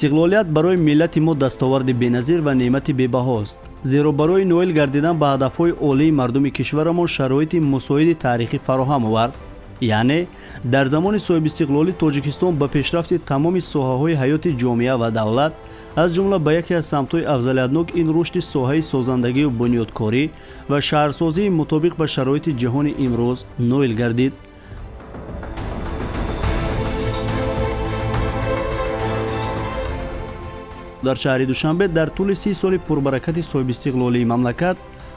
Истиқлолият барои миллати мо дастоварди беназир ва неъмати бебаҳост, зеро барои ноил гардидан ба ҳадафҳои олии мардуми кишварамон шароити мусоиди таърихӣ фароҳам овард. Яъне дар замони соҳибистиқлолӣ Тоҷикистон ба пешрафти тамоми соҳаҳои ҳаёти ҷомеа ва давлат, аз ҷумла ба яке аз самтҳои афзалиятнок ин рушди соҳаи созандагию бунёдкорӣ ва шаҳрсозии мутобиқ ба шароити ҷаҳони имрӯз ноил гардид. Дар шаҳри Душанбе дар тӯли 30 соли пурбаракати соҳибистиқлолии мамлакат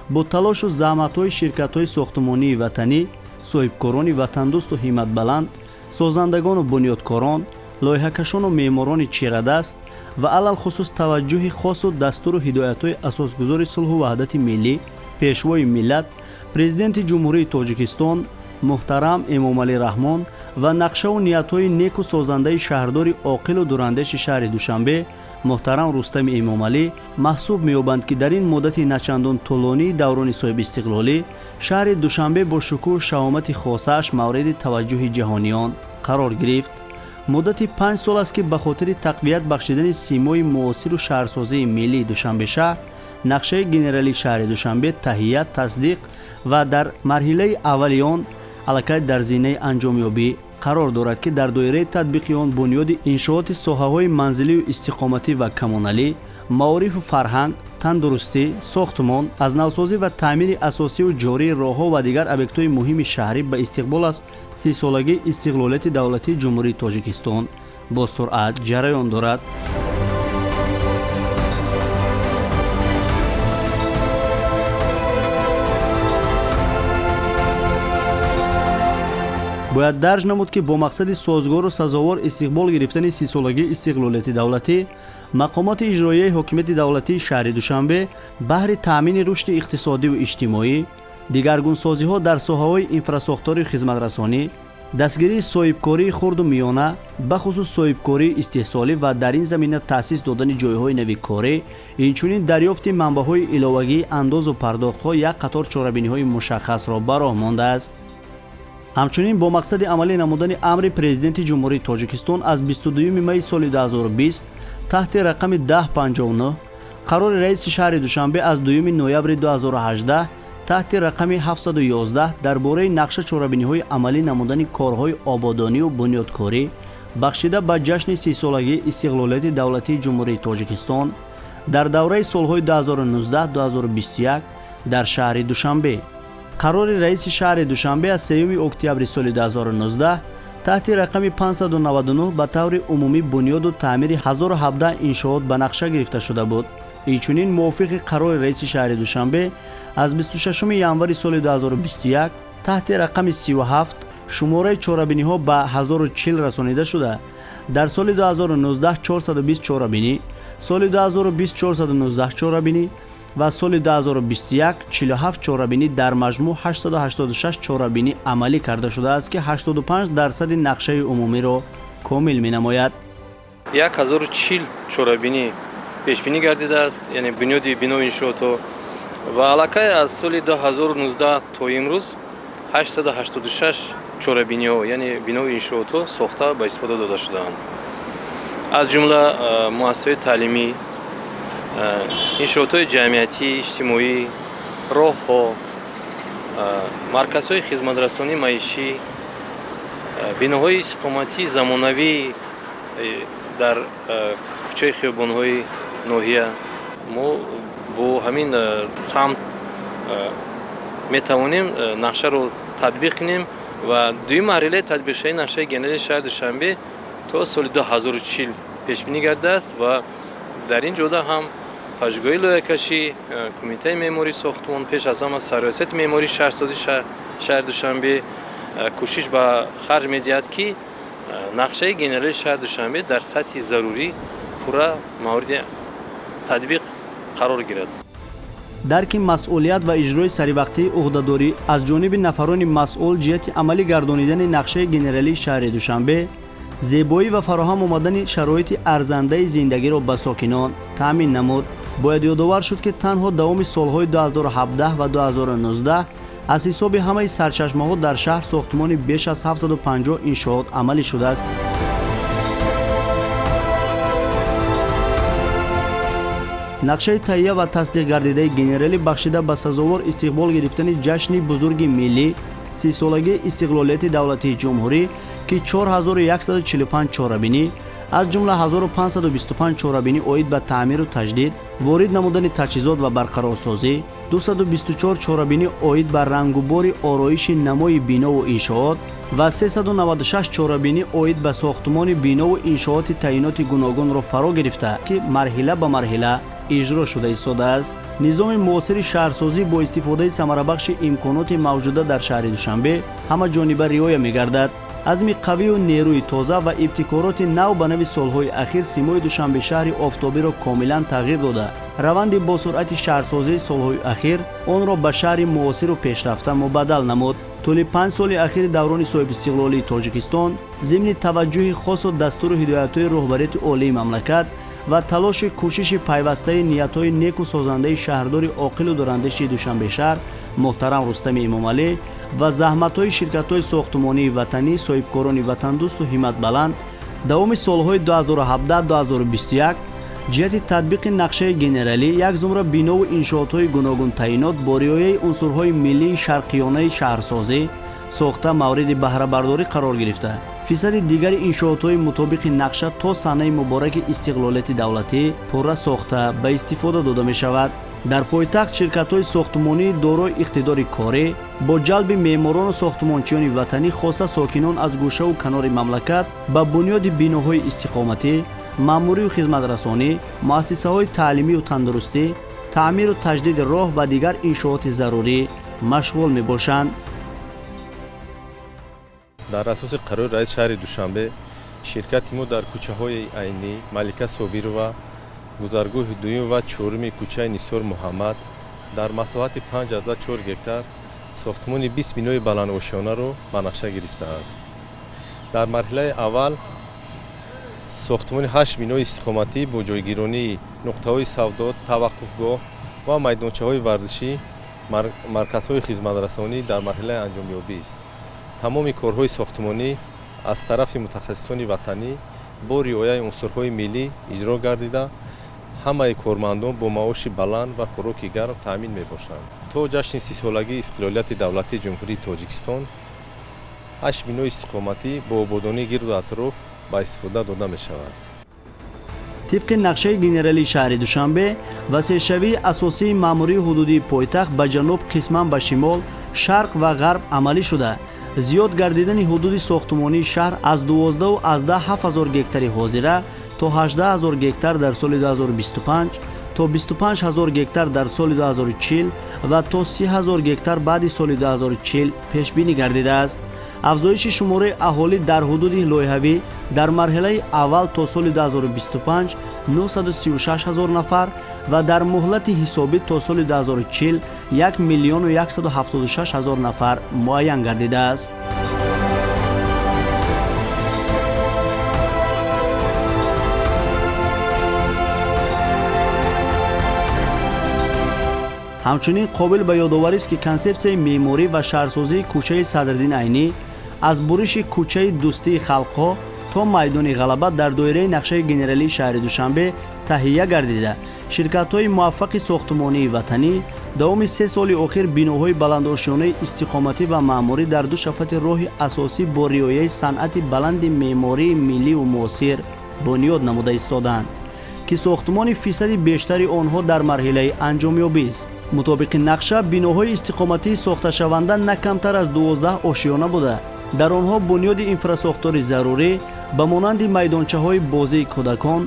бо талошу заҳматҳои ширкатҳои сохтмонии ватанӣ, соҳибкорони ватандӯсту ҳимматбаланд, созандагону бунёдкорон, лоиҳакашону меъморони чирадаст ва алалхусус таваҷҷӯҳи хосу дастуру ҳидоятҳои асосгузори сулҳу ваҳдати миллӣ, пешвои миллат, Президенти Ҷумҳурии Тоҷикистон муҳтарам Эмомалӣ Раҳмон ва нақшаву ниятҳои неку созандаи шаҳрдори оқилу дурандеши шаҳри Душанбе муҳтарам Рустами Эмомалӣ маҳсуб меёбанд, ки дар ин муддати начандон тӯлонии даврони соҳибистиқлолӣ шаҳри Душанбе бо шукӯҳу шаҳомати хосааш мавриди таваҷҷӯҳи ҷаҳониён қарор гирифт. Муддати 5 сол аст, ки ба хотири тақвият бахшидани симои муосиру шаҳрсозии миллии Душанбешаҳр нақшаи генералии шаҳри Душанбе таҳия, тасдиқ ва дар марҳилаи аввали он аллакай дар зинаи анҷомёбӣ қарор дорад, ки дар доираи татбиқи он бунёди иншооти соҳаҳои манзилию истиқоматӣ ва коммуналӣ, маорифу фарҳанг, тандурустӣ, сохтмон, аз навсозӣ ва таъмири асосию ҷории роҳҳо ва дигар объектҳои муҳими шаҳрӣ ба истиқбол аз 30-солагии истиқлолияти давлатии Ҷумҳурии Тоҷикистон бо суръат ҷараён дорад. Бояд дарҷ намуд, ки бо мақсади созгору сазовор истиқбол гирифтани 30-солагии истиқлолияти давлатӣ мақомоти иҷроияи ҳокимияти давлатии шаҳри Душанбе баҳри таъмини рушди иқтисодиву иҷтимоӣ, дигаргунсозиҳо дар соҳаҳои инфрасохторию хизматрасонӣ, дастгирии соҳибкории хурду миёна, бахусус соҳибкории истеҳсолӣ ва дар ин замина таъсис додани ҷойҳои нави корӣ, инчунин дарёфти манбаъҳои иловагии андозу пардохтҳо як қатор чорабиниҳои мушаххасро ба роҳ мондааст. Ҳамчунин бо мақсади амалӣ намудани амри Президенти Ҷумҳурии Тоҷикистон аз 22 майи соли 2020 таҳти рақами 1059, қарори раиси шаҳри Душанбе аз 2 ноябри 2018 таҳти рақами 711 дар бораи нақша чорабиниҳои амалӣ намудани корҳои ободонию бунёдкорӣ бахшида ба ҷашни 30-солагии истиқлолияти давлатии Ҷумҳурии Тоҷикистон дар давраи солҳои 2019-2021 дар шаҳри Душанбе, қарори раиси шаҳри Душанбе аз 3 октябри соли 2019 таҳти рақами 599 ба таври умумӣ бунёду таъмири 1017 иншоот ба нақша гирифта шуда буд. Инчунин мувофиқи қарори раиси шаҳри Душанбе аз 26 январи соли 2021 таҳти рақами 37 шумораи чорабиниҳо ба 1040 расонида шуда, дар соли 2019 420 чорабинӣ, соли 2020 419 чорабинӣ ва соли 2021 47 чорабинӣ, дар маҷмӯъ 886 чорабинӣ амалӣ карда шудааст, ки 85% нақшаи умумиро комил менамояд. 1040 чорабинӣ пешбинӣ гардидааст, яъне бунёди бино иншоотҳо, ва аллакай аз соли 2019 то имрӯз 886 чорабиниҳо, яъне бинои иншоотҳо сохта ба истифода дода шудаанд, аз ҷумла муассисаҳои таълимӣ, иншоотҳои ҷамъиятӣ, иҷтимоӣ, роҳҳо, марказҳои хизматрасонии маишӣ, биноҳои истиқоматии замонавӣ дар кӯчаи хиёбонҳои ноҳия. Мо бо ҳамин самт метавонем нақшаро татбиқ кунем ва дуюм марҳилаи татбиқшавии нақшаи генералии шаҳри Душанбе то соли 2040 пешбинӣ гардидааст ва дар ин ҷода ҳам пажӯҳгоҳи лоиҳакашӣ, кумитаи меъмории сохтмон, пеш аз ҳама сарраёсати меъмории шаҳрсозии шаҳри Душанбе кӯшиш ба харҷ медиҳад, ки нақшаи генералии шаҳри Душанбе дар сатҳи зарурӣ пурра мавриди татбиқ қарор гирад. Дарки масъулият ва иҷрои саривақтии ӯҳдадорӣ аз ҷониби нафарони масъул ҷиҳати амалӣ гардонидани нақшаи генералии шаҳри Душанбе зебоӣ ва фароҳам омадани шароити арзандаи зиндагиро ба сокинон таъмин намуд. Бояд ёдовар шуд, ки танҳо давоми солҳои 2017 ва 2019 аз ҳисоби ҳамаи сарчашмаҳо дар шаҳр сохтмони беш аз 750 иншоот амалӣ шудааст. Нақшаи таҳия ва тасдиқ гардидаи генералӣ бахшида ба сазовор истиқбол гирифтани ҷашни бузурги миллӣ 30-солагии истиқлолияти давлатии ҷумҳурӣ, ки 4145 чорабинӣ, аз ҷумла 1525 чорабинӣ оид ба таъмиру таҷдид, ворид намудани таҷҳизот ва барқарорсозӣ, 224 чорабинӣ оид ба рангубори ороиши намои бинову иншоот ва 396 чорабинӣ оид ба сохтмони бинову иншооти таъиноти гуногунро фаро гирифта, ки марҳила ба марҳила иҷро шуда истодааст. Низоми муосири шаҳрсозӣ бо истифодаи самарабахши имконоти мавҷуда дар шаҳри Душанбе ҳамаҷониба риоя мегардад. Азми қавию нерӯи тоза ва ибтикороти нав ба нави солҳои ахир симои Душанбе шаҳри офтобиро комилан тағйир дода, раванди босуръати шаҳрсозии солҳои ахир онро ба шаҳри муосиру пешрафта мубаддал намуд. Тӯли 5 соли ахири даврони соҳибистиқлолии Тоҷикистон зимни таваҷҷӯҳи хосу дастуру ҳидоятҳои роҳбарияти олии мамлакат ва талоши кӯшиши пайвастаи ниятҳои неку созандаи шаҳрдори оқилу дурандеши Душанбешаҳр муҳтарам Рустами Эмомалӣ ва заҳматҳои ширкатҳои сохтмонии ватанӣ, соҳибкорони ватандӯсту ҳимматбаланд, давоми солҳои 2017-2021 ҷиҳати татбиқи нақшаи генералӣ як зумра бинову иншоотҳои гуногунтаъинот бо риояи унсурҳои миллии шарқиёнаи шаҳрсозӣ сохта мавриди баҳрабардорӣ қарор гирифта, фисади дигари иншоотҳои мутобиқи нақша то санаи мубораки истиқлолияти давлатӣ пурра сохта ба истифода дода мешавад. Дар пойтахт ширкатҳои сохтмонии дорои иқтидори корӣ бо ҷалби меъморону сохтмончиёни ватанӣ, хоса сокинон аз гӯшаву канори мамлакат, ба бунёди биноҳои истиқоматӣ, маъмурию хизматрасонӣ, муассисаҳои таълимию тандурустӣ, таъмиру таҷдиди роҳ ва дигар иншооти зарурӣ машғул мебошанд. Дар асоси қарори раиси шаҳри Душанбе ширкати мо дар кӯчаҳои Айнӣ, Малика Собирова, гузаргоҳи дуюм ва чоруми кӯчаи Нисор Муҳаммад дар масоҳати 5,4 гектар сохтмони 20 бинои баландошёнаро ба нақша гирифтааст. Дар марҳилаи аввал сохтмони 8 бинои истиқоматӣ бо ҷойгиронии нуқтаҳои савдо, таваққуфгоҳ ва майдончаҳои варзишӣ, марказҳои хизматрасонӣ дар марҳилаи анҷомёбист. Тамоми корҳои сохтмонӣ аз тарафи мутахассисони ватанӣ бо риояи унсурҳои миллӣ иҷро гардида, ҳамаи кормандон бо маоши баланд ва хӯроки гарм таъмин мебошанд. То ҷашни 30-солагии истиқлолияти давлатии Ҷумҳурии Тоҷикистон 8 бинои истиқоматӣ бо ободонии гирду атроф ба истифода дода мешавад. Тибқи нақшаи генералии шаҳри Душанбе, васеъшавии асосии маъмурии ҳудудии пойтахт ба ҷануб, қисман ба шимол, шарқ ва ғарб амалӣ шуда, зиёд гардидани ҳудуди сохтмонии шаҳр аз 12,7 ҳазор гектари ҳозира то 18 ҳазор гектар дар соли 2025, то 25 ҳазор гектар дар соли 2040 ва то 30 ҳазор гектар баъди соли 2040 пешбинӣ гардидааст. Афзоиши шумораи аҳолӣ дар ҳудуди лоиҳавӣ дар марҳилаи аввал то соли 2025 936 ҳазор нафар ва дар муҳлати ҳисобӣ то соли 2040 1 176 000 нафар муайян гардидааст. Ҳамчунин қобил ба ёдоварист, ки консепсияи меъморӣ ва шаҳрсозии кӯчаи Садриддин Айнӣ аз буриши кӯчаи Дӯстии халқҳо то майдони Ғалаба дар доираи нақшаи генералии шаҳри Душанбе таҳия гардида, ширкатҳои муваффақи сохтмонии ватанӣ давоми 3 соли охир биноҳои баландошёнаи истиқоматӣ ва маъмурӣ дар ду шафати роҳи асосӣ бо риояи санъати баланди меъмории милливу муосир бунёд намуда истодаанд, ки сохтмони фисади бештари онҳо дар марҳилаи анҷомёбист. Мутобиқи нақша, биноҳои истиқоматии сохташаванда на камтар аз 12 ошёна буда, дар онҳо бунёди инфрасохтори зарурӣ ба монанди майдончаҳои бозии кӯдакон,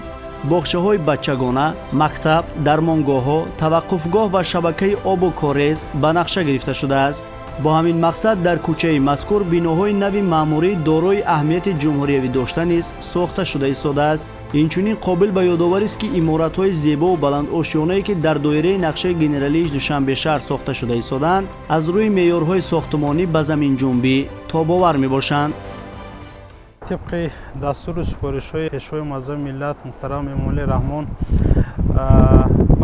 боғчаҳои бачагона, мактаб, дармонгоҳҳо, таваққуфгоҳ ва шабакаи обу корез ба нақша гирифта шудааст. Бо ҳамин мақсад дар кӯчаи мазкур биноҳои нави маъмурӣ дорои аҳамияти ҷумҳуриявӣ дошта низ сохта шуда истодааст. Инчунин қобил ба ёдоварист, ки иморатҳои зебову баландошёнае, ки дар доираи нақшаи генералии Душанбешаҳр сохта шуда истодаанд, аз рӯи меъёрҳои сохтмонӣ ба заминҷунбӣ тобовар мебошанд. Тибқи дастуру супоришҳои Пешвои муаззами миллат муҳтарам Эмомалӣ Раҳмон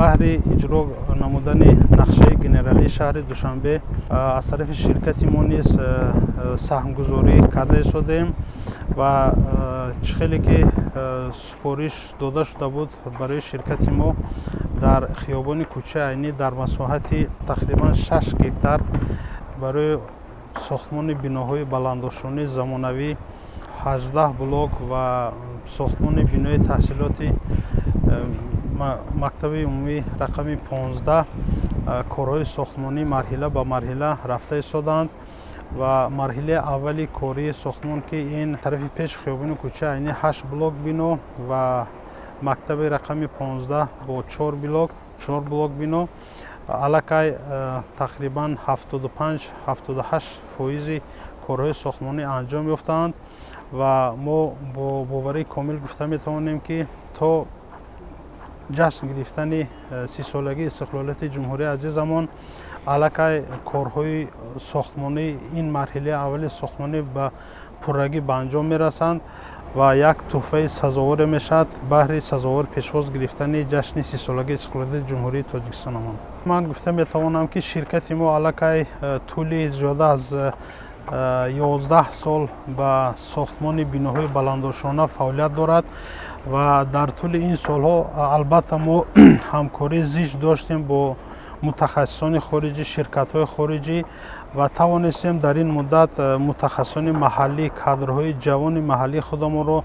баҳри иҷро намудани нақшаи генералии шаҳри Душанбе аз тарафи ширкати мо низ саҳмгузорӣ карда истодаем ва чӣ хеле ки супориш дода шуда буд барои ширкати мо Дар хиёбони кӯчаи Айнӣ дар масоҳати тақрибан 6 гектар барои сохтмони биноҳои баландошёнаи замонавӣ 18 блок ва сохтмони бинои таҳсилоти мактаби умумӣ рақами 15 корҳои сохтмонӣ марҳила ба марҳила рафта истодаанд ва марҳилаи аввали кории сохтмон, ки ин тарафи пеши хиёбони кӯчаи Айнӣ 8 блок бино ва мактаби рақами 15 бо 4 блок бино, аллакай тақрибан 75-78 фоизи корҳои сохтмонӣ анҷом ёфтаанд ва мо бо боварии комил гуфта метавонем, ки то ҷашн гирифтани 30-солагии истиқлолияти ҷумҳурии азизамон аллакай корҳои сохтмонӣ ин марҳилаи аввали сохтмонӣ ба пуррагӣ ба анҷом мерасанд ва як тӯҳфаи сазоворе мешавад баҳри сазовор пешвоз гирифтани ҷашни 30-солагии истиқлолияти ҷумҳурии Тоҷикистонамон. Ман гуфта метавонам, ки ширкати мо аллакай тӯли зиёда аз 11 сол ба сохтмони биноҳои баландошёна фаъолият дорад ва дар тӯли ин солҳо албатта мо ҳамкории зич доштем бо мутахассисони хориҷӣ, ширкатҳои хориҷӣ ва тавонистем дар ин муддат мутахассисони маҳаллӣ, кадрҳои ҷавони маҳаллии худамонро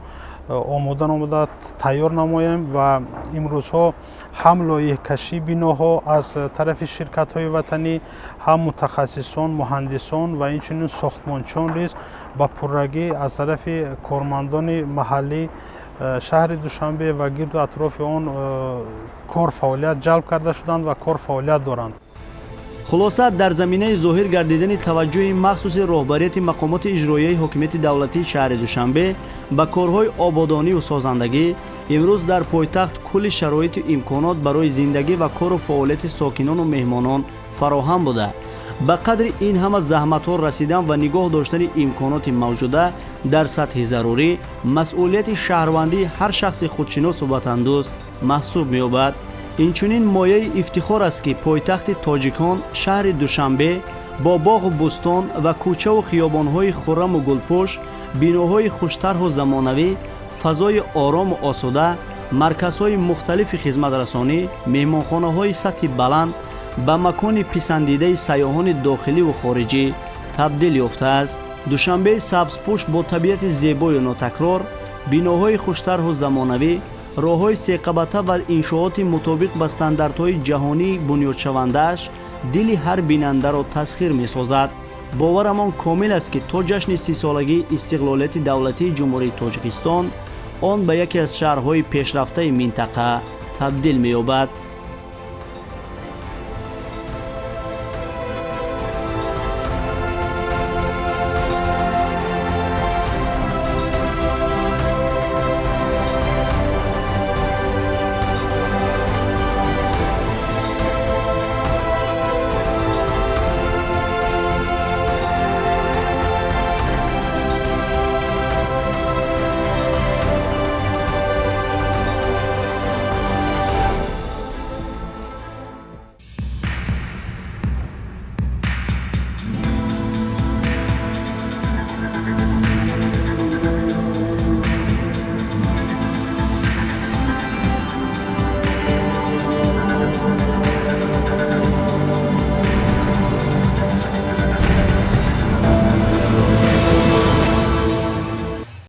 омода намуда тайёр намоем ва имрӯзҳо ҳам лоиҳакашии биноҳо аз тарафи ширкатҳои ватанӣ, ҳам мутахассисон, муҳандисон ва инчунин сохтмончиён низ ба пуррагӣ аз тарафи кормандони маҳаллӣ шаҳри Душанбе ва гирду атрофи он кор фаъолият ҷалб карда шуданд ва кор фаъолият доранд. Хулоса, дар заминаи зоҳир гардидани таваҷҷӯҳи махсуси роҳбарияти мақомоти иҷроияи ҳокимияти давлатии шаҳри Душанбе ба корҳои ободониву созандагӣ, имрӯз дар пойтахт кулли шароиту имконот барои зиндагӣ ва кору фаъолияти сокинону меҳмонон фароҳам буда, ба қадри ин ҳама заҳматҳо расидан ва нигоҳ доштани имконоти мавҷуда дар сатҳи зарурӣ масъулияти шаҳрвандии ҳар шахси худшиносу ватандӯст маҳсуб меёбад. Инчунин мояи ифтихор аст, ки пойтахти тоҷикон шаҳри Душанбе бо боғу бӯстон ва кӯчаву хиёбонҳои хурраму гулпӯш, биноҳои хуштарҳу замонавӣ, фазои орому осуда, марказҳои мухталифи хизматрасонӣ, меҳмонхонаҳои сатҳи баланд ба макони писандидаи сайёҳони дохиливу хориҷӣ табдил ёфтааст. Душанбеи сабзпӯш бо табиати зебою нотакрор, биноҳои хуштарҳу замонавӣ, роҳҳои секабата ва иншооти мутобиқ ба стандартҳои ҷаҳонӣ бунёдшавандааш дили ҳар бинандаро тасхир месозад. Боварамон комил аст, ки то ҷашни 30-солагии истиқлолияти давлатии Ҷумҳурии Тоҷикистон он ба яке аз шаҳрҳои пешрафтаи минтақа табдил меёбад.